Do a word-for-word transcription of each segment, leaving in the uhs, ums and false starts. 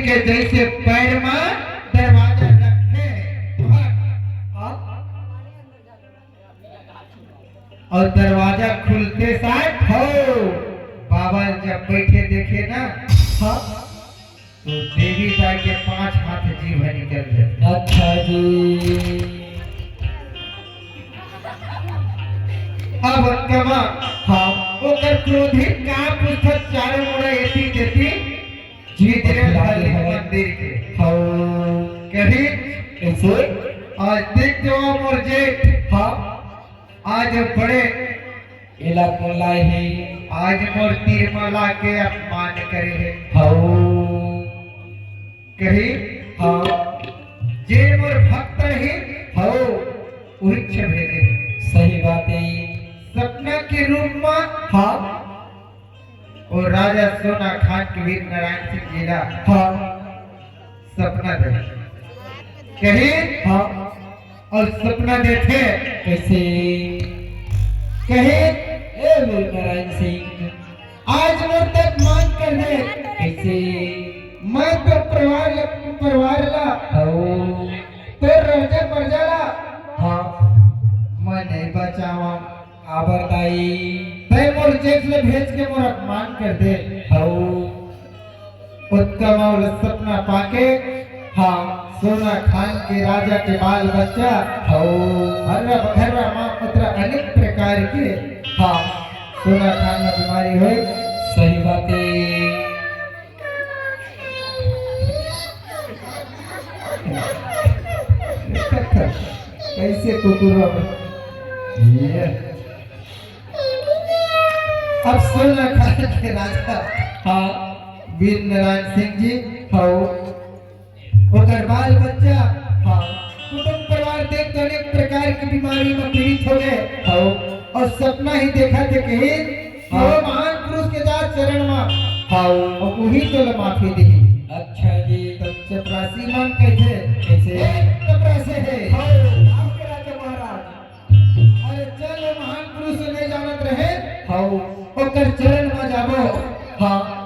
जैसे पैर मा दरवाजा रखथे, हाँ। और दरवाजा खुलते साथ हो, बाबा जब बैठे देखे ना, हाँ। तो देवी दाई के पांच हाथ जीभ निकल जाथे। अच्छा जी। अब कमा, हाँ। ओकर क्रोधित का पूछत, चारों मुड़ा एती तेती जी, बिजरत बतला हलिन दे हवे। मंदिर के। हाँ। कही, कैसे? आज देख देवा मोर जेठ। हाँ। आज बड़े एला कोन लाए हे? आज मोर तीर मा लाके अपमान करे हे। हौ। कही, हाँ। जे मोर भक्त रही, हौ। उही छ भेजे हे। सही बात हे। सपना के रूप मा, हाँ। वो राजा सोना खान के वीर नारायण सिंह जी ला, हाँ। सपना दे। कही, हाँ। और सपना देथे। कैसे? कहे, ए वीर नारायण सिंह, आज मोर तक मान कर दे। कैसे? मैं तो परिवार ल-, परिवार ला, हौ। तोर राजा प्रजा ला, हाँ। मैं नहीं बचावा। काबर दाई? तै मोर जेठ ले भेज के मोर अपमान कर दे। हौ। ओतका मा ओला सपना पाके, हाँ। सोना खान के राजा के बाल बच्चा, हौ। हर्रा बघर्रा मा पुत्र अनेक प्रकार के, हाँ। सोना खान मा बीमारी होय। सही बात हे। कैसे कुकुर अब? ये। अब सोना खान के राजा, हाँ। वीर नारायण सिंह जी, हौ। ओकर बाल बच्चा, हाँ। कुटुंब परिवार देख के अनेक प्रकार के बीमारी में पीड़ित हो गए, हौ। और सपना ही देखा थे कहीं, हाँ। वो महान पुरुष के जा चरण में, हौ। और वही तो ल माफी दी। अच्छा जी। तो चपरासी मन कैसे? कैसे? चपरासे है। हौ। आपके राजा महाराज। अरे चल, वो महान पुरुष नहीं जानत रहे। हौ। ओकर चरण में जाबो। हाँ।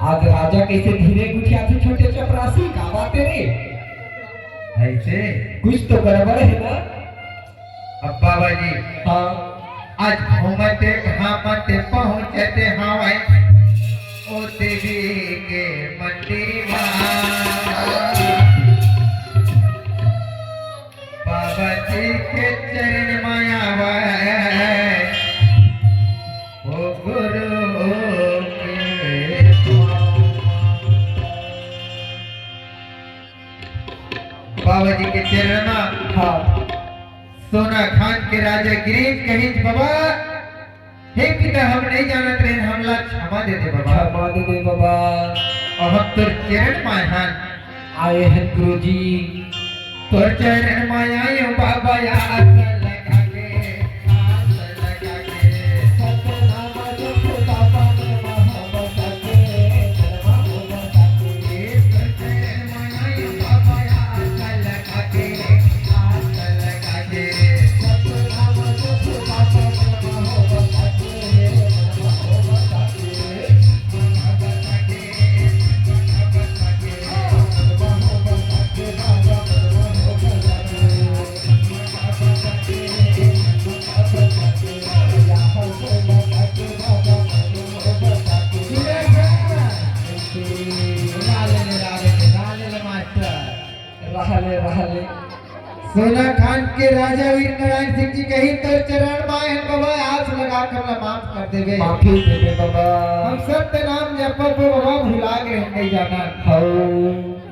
आज राजा कैसे धीरे गुठियाथे, छोटे चपरासी, का बात हे रे? ऐसे? कुछ तो गड़बड़ हे ना? अब बाबा जी, हाँ। आज घूमते घामते पहुँचते हवय ओ देवी के मंदिर मा। बाबा जी के चरण मा आवय ओ गुरु के। बाबा जी के चरण मा, हाँ। सोना खान के राजा गिरीश कहिस, बाबा, हे पिता, हम नहीं जानत रहेन, हमला क्षमा दे दे बाबा। क्षमा दे दे बाबा। और हम तोर चरण मा हन। आए हन गुरुजी। तोर चरण मा आए हन बाबा, आस लगा के, आस लगा के। सतनाम जप तप नमः बसा के, नमः बसा के। तोर चरण मा आए हन बाबा, आस लगा के, आस लगा के। सतनाम जप तप नमः बसा के, नमः बसा के। रहले, रहले। सोना खान के राजा वीर नारायण सिंह जी कही, "तोर चरण मा आए हन बाबा, आस लगा के हमला माफ कर देबे।" माफी दे दे बाबा। हम सत्य नाम जपबो बाबा, भुला गे हन, नहीं जानन। हौ।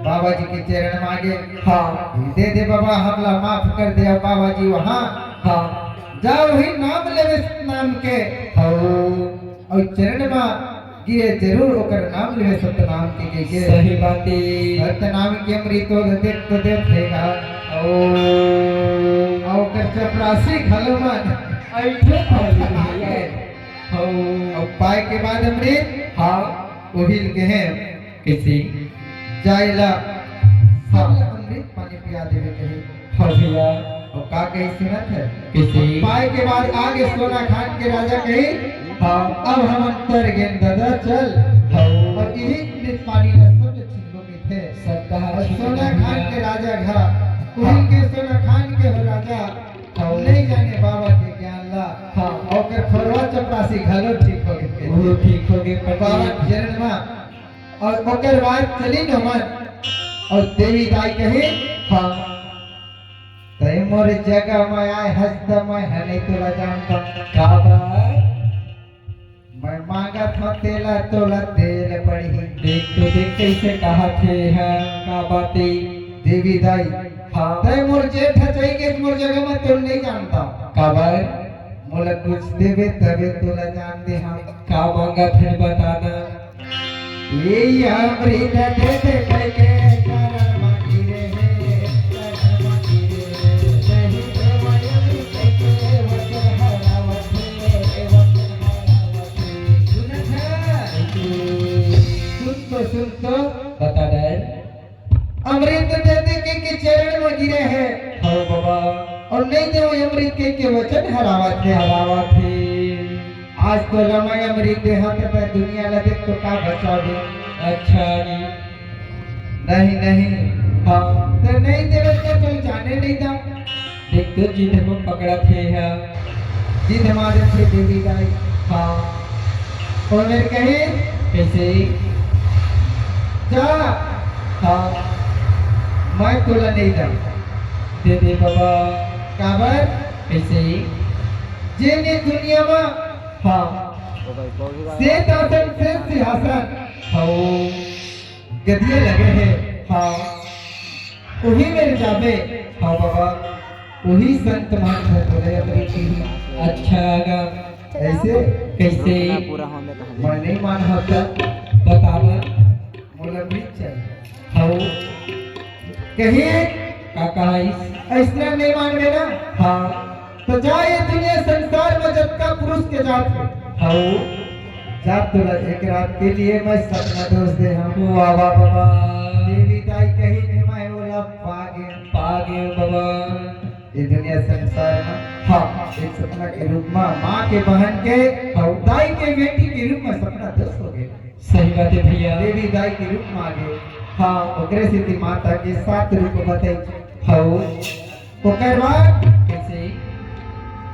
बाबा जी के चरण मा आगे। हाँ। दे दे बाबा, हमला माफ कर दे। अब बाबा जी वहाँ। हाँ। जाओ ही नाम लेवे नाम के। हौ। और चरण मा गिरे जरूर ओकर नाम लेवे सतनाम के, के, के। सही बात हे। सतनाम के अमृत ओल देख तो देख हेगा। ओ। आ ओकर चपरासी घलो मन। ऐठे घलो मन। हो। और पाए के बाद अमृत, हाँ। ओहिल के हैं। कैसे? जाइला। हाँ। सबला अमृत पानी पिया देवे कहे। हाँ भैया। और का कही सुनत है? कैसे? पाए के बाद आगे सोना खान के राजा कही, हाँ। अब हमन तर गेन दादा, चल। हाँ। और यही अमृत पानी ला सब सोना खान के राजा घर, उही के सोना खान के हो राजा, हाँ। नहीं जाने बाबा के ज्ञान ला। हाँ। ओकर खोरवा चपरासी घलो ठीक हो गए। वो ठीक हो गए, पंडित। बाबा के चरण में। और ओकर बाद चली नमन और देवी दाई कही, हाँ। तय मोर जगह में आए हस त मैं ह नहीं तोला जानता। काबर? मैं मांगत हंव तेला तोला दे ले पड़ही। देख तो देख कैसे कहा थे है, का बात है? देवी दाई, हाँ। तय मोर जेठ ह चई के मोर जगह में तोल नहीं जानता। काबर? मोला कुछ देबे तबे तोला जान दे हम। का मांगत है बताना। ये अमृत दे दे कह के करम गिरे हे, करम गिरे हे। नहीं तो वयम कह के वचन हरावत हे, वचन हरावत हे। सुनत है? सुन तो, सुन तो। बता दे। अमृत दे दे के, के चरण में गिरे हे। हाँ बाबा। और नहीं दे वो अमृत के, के वचन हरावत हे। हरावत हे। आज तो लमय अमृत देहा त दुनिया ला देख तो का बचावे। अच्छा जी। नहीं, नहीं। हाँ। तो नहीं देवे तो तुम जाने नहीं दा। देख तो जिद में पकड़ा थे है। जिद मारे थे देवी दाई। हाँ। और मेरे कहे, कैसे? जा। हाँ। मैं तोला नहीं दम। दे दे बाबा। काबर? कैसे? जे ने दुनिया में, हाँ। श्वेत आसन, श्वेत सिंहासन। हाँ। गदिया लगे हे। हाँ। उही मेर जाबे। हाँ बाबा। उही संत महात्मा बोले अपनी पीढ़ी। अच्छा गा। ऐसे? कैसे? मैं नहीं मान होता। बतावा। मोला बीच चाहिए। हाँ। कही का कहा इस? ऐसना नहीं मानबे ना। हाँ। तो जा ये दुनिया संसार में जतका पुरुष के जात हे। हाँ। जा तोला एक रात के लिए मैं सपना दोष दे हम। वाह, वाह, बाबा। देवी दाई कही कि मैं ओला पागे। पागे, बाबा। ये दुनिया संसार में हाँ। एक सपना के रूप में, माँ के बहन के, हाँ। दाई के बेटी के रूप में सपना दोष हो गए। सही बात है भैया। देवी दाई के रूप में आ गए। हाँ। ओकरे सेती माता के सात रूप बताई। हाँ। ओकर बाद कैसे?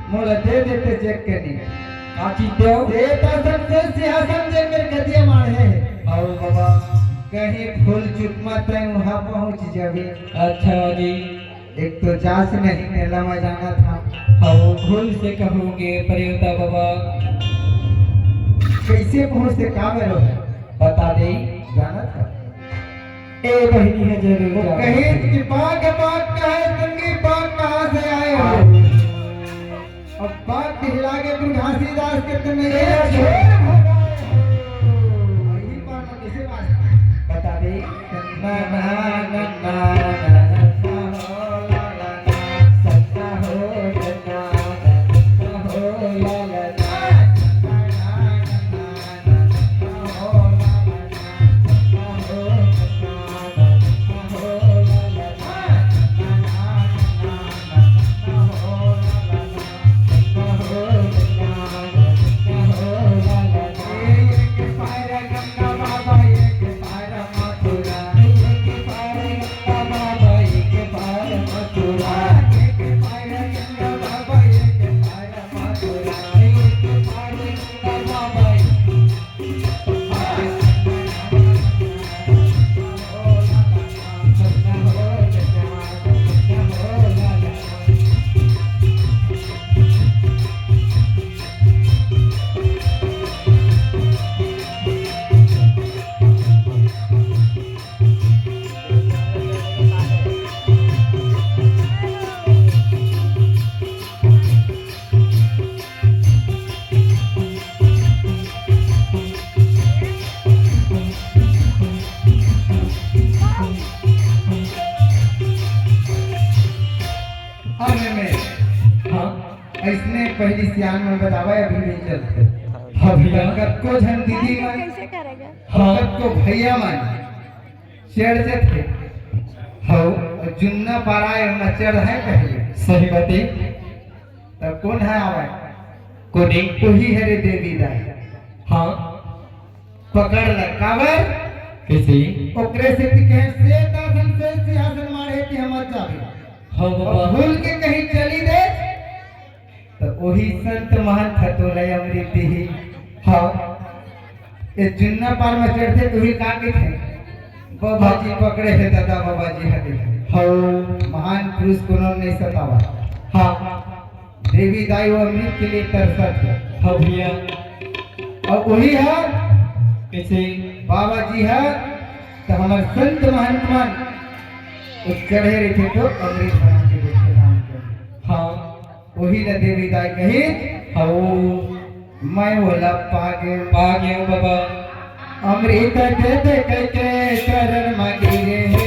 मोला दे देते चेक के नहीं। का चीज दो? श्वेत आसन श्वेत सिंहासन जे मेर गदिया माढ़े हे। आओ बाबा। कहीं भूल चूक मत है, वहाँ पहुँच जाबे। अच्छा जी। एक तो जास नहीं मेला में जाना था। हाँ, भूल से कहूँगे प्रियता बाबा। कैसे पहुँचते का करो है? बता दे। जाना था। ए बहिनी है जरूर वो जाओ। कहे कि बाघ बाघ का है संगी, बाघ कहाँ से आए हो? हाँ। अब बाघ कहला के गुरु घासीदास के तुमने ये छोड़ भगाए हो। यही बात हम इसे बात बता दे। नन्ना, नन्ना, नन्ना, नन्ना, हो, ला, ला, ला, सन्ना, हो, नन्ना, नन्ना, हो, ला, ला, ला, नन्ना, नन्ना, नन्ना, हो, ला, ला, ला। अरे में, हाँ, ऐसने पहली सियान में बतावा, अभी नहीं चलते। हाँ भैया। कतको झन दीदी मन, कैसे करेगा? हाँ। कतको भैया मन चढ़ जथे। हाँ। और जुन्ना पारा है, ओमा चढ़ है पहले। सही बात है। तब कौन है आवे? कोने? वही है रे देवी दाई। हाँ। पकड़ ले, काबर? कइसे? ओकरे सेती कहे, "श्वेत आसन श्वेत सिंहासन माढ़े तिहां मत जाबे।" हाँ बाबा। अउ भूल के कहीं चली दे, त ओही संत महंत ह तोला अमृत दिही। हाँ। ए जुन्ना पार म चढ़थे त ओही का कहिथे, "बाबा जी पकड़े हे दादा, बाबा जी ह," कहिथे। हाँ। महान पुरुष कोनो नहीं सतावा। हाँ। देवी दाई वो अमृत के लिए तरसत हे। हाँ भैया। अउ ओही ह कइसे? बाबा जी ह त हमर संत महंत मन वो चढ़े रहिथे त अमृत बना के देथे नाम के। हाँ। ओही ल देवी दाई कही, "हौ, मैं ओला पागे।" पागे बाबा। अमृत दे दे कह के चरण म गिरे।